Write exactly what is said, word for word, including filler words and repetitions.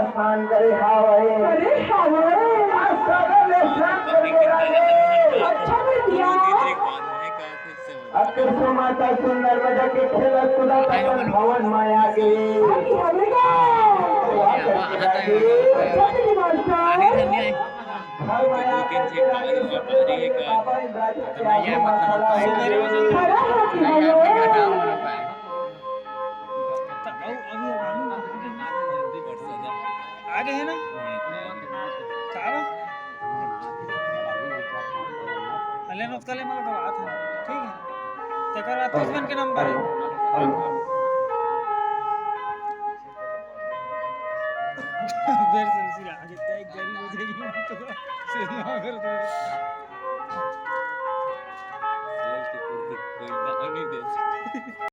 स्नान करे हावय। अरे हावय। आज सागर में स्नान करके आए। अच्छा कर दिया। अकरसो माता सुन नर्मदा के खेलत कूदत अपन भवन में आ गे। अरे हावय गा। वाह करके आ गे। अच्छा कर दिया मास्टर। घर में आ करके रानी सुन के बाबा इंद्राज के आगे माथा लगा के खड़ा हो के बोलो। आगे है ना? का बा? अले नोत कले मला का बात है, ठीक है? तेकर बाद तुझ मन के नंबर है। बेर से सिरा आगे तय गरीब हो जाएगी, मत तो सिनेमा कर दो। सेल की कुर्सी कोई ना नहीं दे।